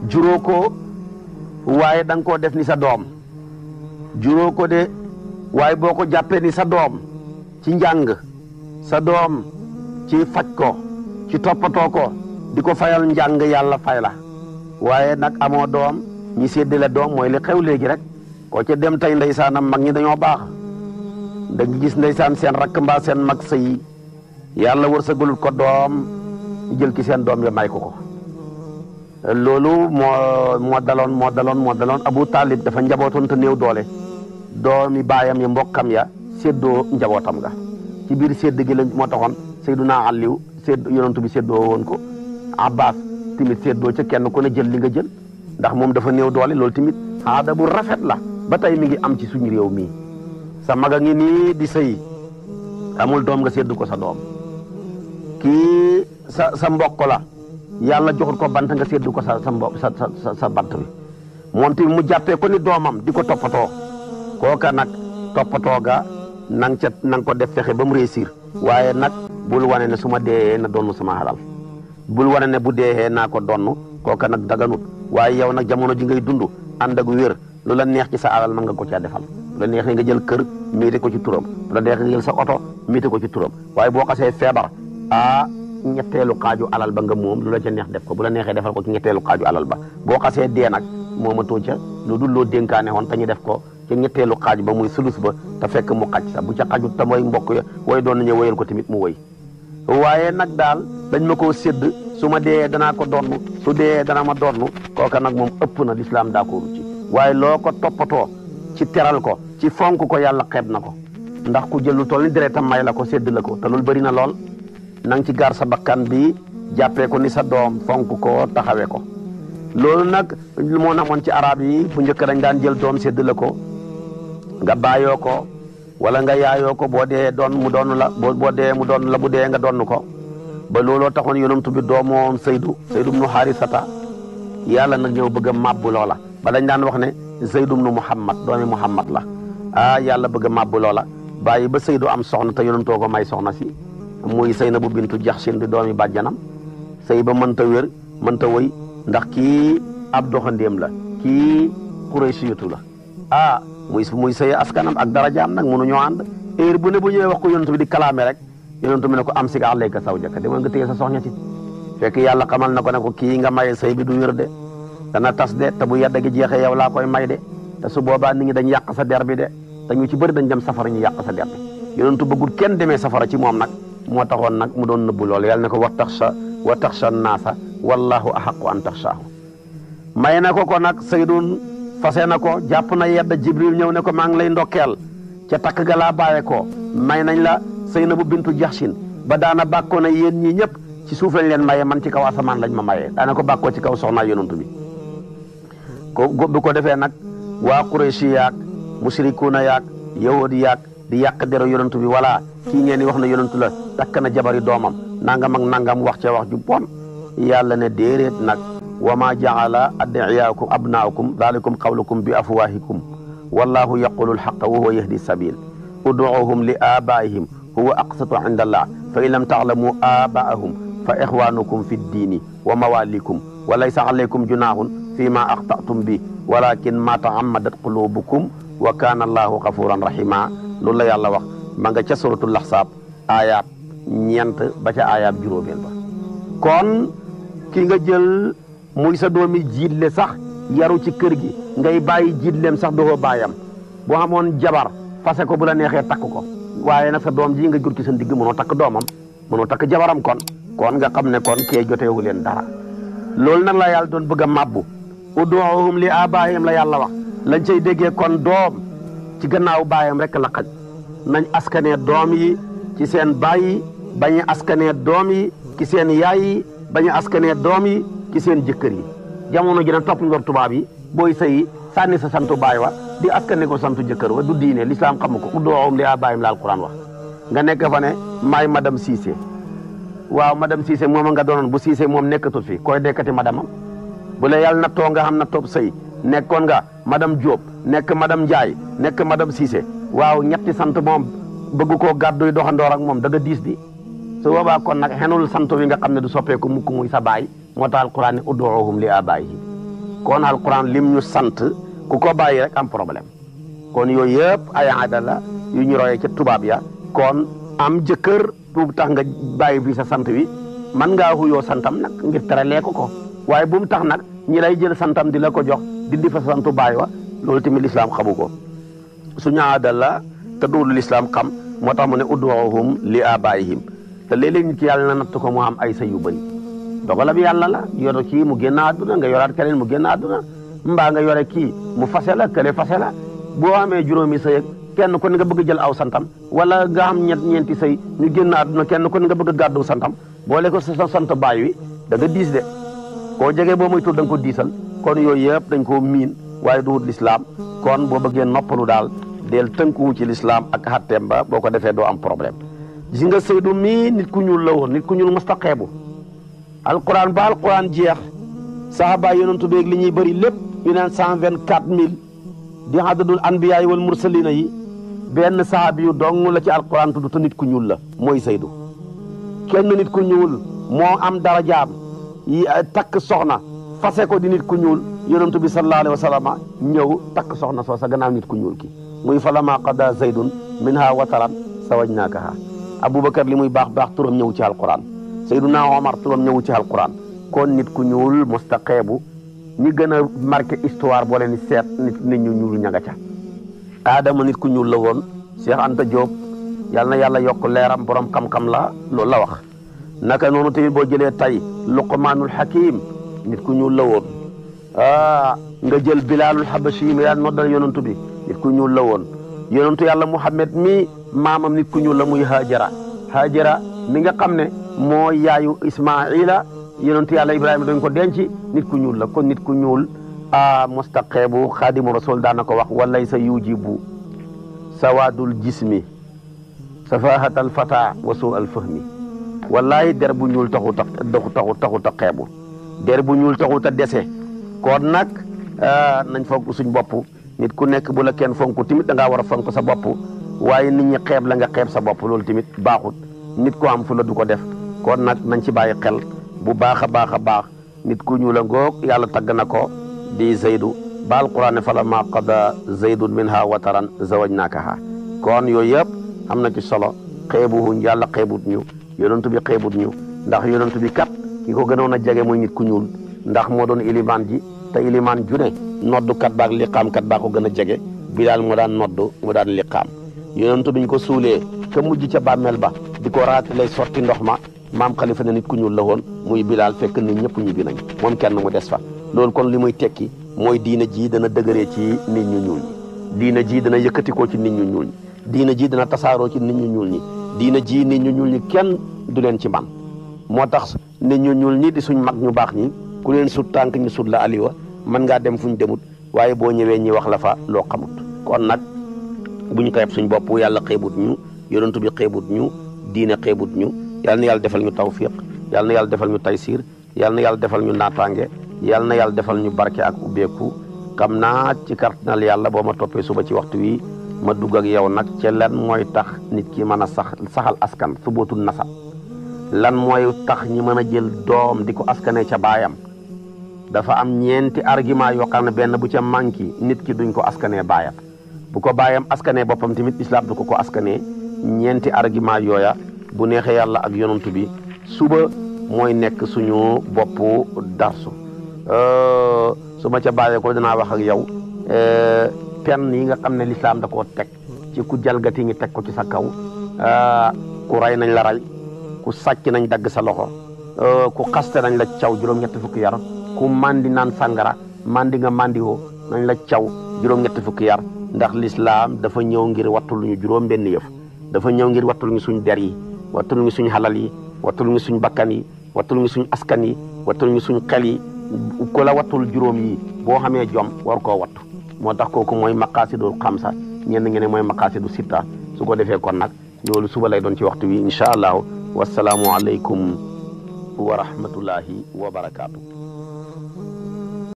juróo ko waaye da nga koo def ni sa doom juróo ko de waaye boo ko jàppee ni sa doom ci njàng sa doom ci faj ko ci toppatoo ko di ko fayal njàng yàlla fay la waaye nag amoo doom ñi séddale doom mooy li xew léegi rek koo ca dem tey ndeysaanam mag ñi dañoo baax da nga gis ndeysaan seen rakk mbaa seen mag sëy yàlla wërsëgalul ko doom jël ki seen doom ya may ko loolu moo daloon Abu Talib dafa njabootoon te néew doole doomi baayam ya mbokkam ya séddoo njabootam nga ci biir sédd gi la moo taxoon Seyduna Aliyu yonentu bi séddoo woon ko Abbas tamit séddoo ca kenn ku ne jël li nga jël ndax moom dafa néew doole loolu tamit aada bu rafet la ba tey mi ngi am ci suñu réew mii sa mag a ngi nii di sëy amul doom nga sédd ko sa doom kii sa mbokk la yàlla joxul ko bant nga sédd ko sa bant bi moom tamit mu jàppee ko ni doomam di ko toppatoo kooka nag toppatoo ga na nga ko def fexe ba mu réussir waaye nag bul wane ne su ma dee na donnu sama alal bul wane ne bu dee naa ko donnu kooka nag daganut waaye yow nag jamono ji ngay dund ànd ak wér lu la neex ci sa alal mën nga ko caa defal bu la neexee nga jël kër miite ko ci turam bu la neexee nga jël sa oto miite ko ci turam waaye boo xasee feebar ñetteelu xaaju alal ba nga moom lu la ca neex def ko bu la neexee defal ko ci ñetteelu xaaju alal ba boo xasee dee nag moomatoo ca lu dul loo dénkaane woon te ñu def ko ci ñetteelu xaaj ba muy sulus ba te fekk mu xaj sa bu ca xajut te mooy mbokk ya way doon nañu woyal ko tamit mu woy waaye nag daal dañ ma koo sédd su ma dee danaa ko donnu su dee dana ma donnu kooka nag moom ëpp na lislaam d'accord ci waaye loo ko toppatoo ci teral ko ci fonk ko yàlla xeeb na ko ndax ku jël lu toll ni deretam may la ko sédd la ko te loolu bëri na lool na nga ci gaar sa bakkan bi jàppee ko ni sa doom fonk ko taxawee ko loolu nag moo namoon ci arab yi bu njëkk dañ daan jël doom sédd la ko nga bàyyoo ko wala nga yaayoo ko boo dee doon mu doon la boo dee mu doon la bu dee nga doon ko ba looloo taxoon yonent bi doomoon Saydu ibnu Harisata yàlla nag ñëw bëgg a màbbu loola ba dañ daan wax ne Saydu ibnu Muhammad doomi Muhammad la yàlla bëgg a màbbu loola bàyyi ba Saydu am soxna te yonentoo ko may soxna si muy Saynabu bintu Jaxsin di doomi bàjjanam sëy ba mënta wér mënta wëy ndax kii ab doxandéem la kii Quraysiyatu la muy sëy askanam ak darajaam nag mënuñoo ànd heure bu ne bu ñëwee wax ko yonent bi di kalaame rek yonent bi ne ko am si ka alayka zawjaka demal nga téye sa soxna si fekk yàlla xamal na ko ne ko kii nga maye sëy bi du wér de dana tas de te bu yedda gi jeexee yow laa koy may de te su boobaa nit ñi dañ yàq sa der bi de te ñu ci bëri dañ dem safara ñu yàq sa der bi yonent bëggul kenn demee safara ci moom nag moo taxoon nag mu doon nëbbu loolu yàlla ne ko wa taxsha naasa wallahu ahaqu an taxshaahu may na ko nag Saydun fase na ko jàpp na yedda Jibril ñëw ne ko maa ngi lay ndokkeel ca takk ga laa bàyyee ko may nañ la Saynabu bintu Jaxsin ba daana bàkkoo na yéen ñi ñëpp ci suuf lañ leen maye man ci kaw asamaan lañ ma mayee daana ko bàkkoo ci kaw soxnaa yonent bi bu ko defee nag waa Quraysh yaak musrikuuna yaak yahudi yaak di yàq dero yonent bi wala kii ngeen di wax na yonent la takk na jabari doomam nangam ak nangam wax ca wax ju bon yàlla ne déeréet nag wa ma jaala ad'iyaakum abnaakum dalikum qawlukum bi afwahikum wallahu yaqulu alhaqa wa huwa yahdi sabil ud'uuhum li abaihim huwa aqsatu inda allah fa in lam ta'lamu abaahum fa ixwanukum fi ddiini wa mawalikum wa laysa alaykum junahun fi ma axtatum bi walakin ma ta'ammadat qulubukum wa kana allahu ghafuran rahima loolu la yàlla wax ma nga ca suratul ahzab ayat ñeent ba ca ayat juróomeel ba kon ki nga jël muy sa doomi jiitle sax yaru ci kër gi ngay bàyyi jiitleem sax doo baayam boo xamoon jabar fase ko bu la neexee takk ko waaye nag sa doom ji nga jur ci sa ndigg mënoo takk doomam mënoo takk jabaram kon nga xam ne kon kee joteewu leen dara loolu nag la yàlla doon bëgg a màbbu ud'uuhum li aabaa'ihim la yàlla wax lañ cay déggee kon doom ci gannaaw baayam rek la xaj nañ askanee doom yi ci seen baay yi bañ a askanee doom yi ci seen yaay yi bañ a askanee doom yi ci seen jëkkër yi jamono ji nag topp ngor tubaab yi booy sëyi sànni sa santu baay wa di askane ko santu jëkkër wa du diine lislaam xamu ko ud'uuhum li aabaa'ihim la alquran wax nga nekk fa ne maay madame Cissé waaw madame Cissé moom nga doonoon bu Cissé moom nekkatul fi koy dekkati madame am bu la yàlla nattoo nga xam na topp sëy nekkoon nga madame Diop nekk madame Ndiaye nekk madame Cissé waaw ñetti sant moom bëgg koo gàdduy doxandoor ak moom da nga diis di su boobaa kon nag xenul sant wi nga xam ne du soppeeku mukk muy sa baay moo tax alquran ne ud'uuhum li aabaa'ihim kon alquran lim ñu sant ku ko bàyyi rek am problème kon yooyu yëpp ay aada la yu ñu royee ca tubaab ya kon am jëkkër bu tax nga bàyyi fi sa sant wi man ngaa xuyoo santam nag ngir teralee ko waaye bu mu tax nag ñi lay jël santam di la ko jox di fa santu baay wa loolu tamit lislaam xamu ko suñu aada la te duul lislaam xam moo tax mu ne ud'uuhum li aabaa'ihim te léeg-léeg nit ki yàlla na natt ko mu am ay sëy yu bëri dogalam yàlla la yoro kii mu génn àdduna nga yoraat keneen mu génn àdduna mbaa nga yore kii mu fase la kële fase la boo amee juróomi sëy ak kenn ku ne nga bëgg jël aw santam wala nga am ñeenti sëy ñu génn àdduna kenn ku ne nga bëgg gàddu santam boole ko sa sant baay wi da nga diis de koo jege boo muy tudd da nga ko diisal kon yooyu yëpp dañ koo miin waaye du wut lislaam kon boo bëggee noppalu daal del tënkuwu ci lislaam ak xatteem ba boo ko defee doo am problème gis nga Seydou mii nit ku ñuul la woon nit ku ñuul mustaqeebu alquran ba alquran jeex sahaaba yonentu beeg li ñuy bëri lépp ñu naan 124 000 di adadul anbiyaa wal mursalina yi benn sahabi yu dong la ci alquran tudd te nit ku ñuul la mooy Seydou kenn nit ku ñuul moo am darajaam yi takk soxna fase ko di nit ku ñuul yonentu bi sallallahu alayhi wa sallam ñëw takk soxna soo sa gannaaw nit ku ñuul ki muy falama qada zaydun minha wataran sawajnaakaha aboubacar li muy baax baax turam ñëw ci alquran sayduna omar turam ñëw ci alquran kon nit ku ñuul mustaqeebu ñi gën a marqué histoire boo leen seet nit ñu ñuul ña nga ca aadama nit ku ñuul la woon Cheikh Anta Diop yal na yàlla yokk leeram borom xam-xam la loolu la wax naka noonu tamit boo jëlee tay luqmaanul hakim nit ku ñuul la woon nga jël bilaalul habashi mi daan noddal yonantu bi nit ku ñuul la woon yonantu yàlla Muhammad mi maamam nit ku ñuul la muy Hajara mi nga xam ne moo yaayu Ismaila yonantu yàlla Ibrahima dañ ko denc nit ku ñuul la kon nit ku ñuul mustaqeebu xaadimu rasul daana ko wax walaysa yujibu sawaadul jismi safahatal fata wa suu al fahmi wallahi der bu ñuul taxut a xeebu der bu ñuul taxut a dese kon nag nañ fonk suñ bopp nit ku nekk bu la kenn fonk tamit da ngaa war a fonk sa bopp waaye nit ñi xeeb la nga xeeb sa bopp loolu tamit baaxut nit ko am fu la du ko def kon nag nañ ci bàyyi xel bu baax a baax nit ku ñuul a ngoog yàlla tagg na ko di Zaydu ba alquran ne falamma qada zaydun minha wataran zawajnaakaha kon yooyu yëpp am na ci solo xeebuhuñ yàlla xeebut ñu yonentu bi xeebut ñu ndax yonentu bi kat ki ko gënoon a jege mooy nit ku ñuul ndax moo doon ilimaan ji te ilimaan ju ne noddukat baak liqaamkat baa ko gën a jege Bilaal moo daan noddu moo daan liqaam yonentu biñ ko suulee ka mujj ca bàmmeel ba di ko raati lay sotti ndox ma maam Xalifa ne nit ku ñuul la woon muy Bilaal fekk nit ñëpp ñibbi nañ moom kenn mu des fa loolu kon li muy tekki mooy diina ji dana dëgëree ci nit ñu ñuul ñi diina ji dana yëkkatikoo ci nit ñu ñuul ñi diina ji dana tasaaroo ci nit ñu ñuul ñi diina ji nit ñu ñuul ñi kenn du leen ci man moo tax nit ñu ñuul ñi di suñ mag ñu baax ñi ku leen sut tànk ñu sut la aliwa mën ngaa dem fuñ demut waaye boo ñëwee ñi wax la fa loo xamut kon nag bu ñu xeeb suñ bopp yàlla xeebut ñu yonentu bi xeebut ñu diine xeebut ñu yàlla na yàlla defal ñu tawfiq yàlla na yàlla defal ñu taysir yàlla na yàlla defal ñu naataange yàlla na yàlla defal ñu barke ak ubbeeku xam naa ci kartinal yàlla boo ma toppee suba ci waxtu wi ma dugg ak yow nag ci lan mooy tax nit ki mën a saxal askan subootul nasab lan mooy tax ñi mën a jël doom di ko askane ca baayam dafa am ñeenti argument yoo xam ne benn bu ca manqué nit ki duñ ko askanee baayam bu ko baayam askanee boppam tamit islam du ko askanee ñeenti argument yooya bu neexee yàlla ak yonantu bi suba mooy nekk suñu boppu darsu su ma ca bàyyee ko dinaa wax ak yow pen yi nga xam ne lislaam da koo teg ci ku jalgati ngi teg ko ci sa kaw ku rey nañ la rey ku sàcc nañ dagg sa loxo ku xaste nañ la caw juróom-ñetti fukki yar ku mandi naan sàngara mandi nga mandi woo nañ la caw juróom-ñetti fukki yar ndax lislaam dafa ñëw ngir wattul ñu juróom benn yëf dafa ñëw ngir wattul ñu suñ der yi wattul ñu suñ xalal yi wattul ñu suñ bakkan yi wattul ñu suñ askan yi wattul ñu suñ xel yi ku la wattul juróom yi boo xamee jom war koo wattu moo tax kooku mooy maqaasidul xamsa ñenn ngeen ne mooy maqaasidu sitta su ko defee kon nag loolu suba lay doon ci waxtu wi incha allahu wasalaamu aleykum wa rahmatullahi wa barakaatu.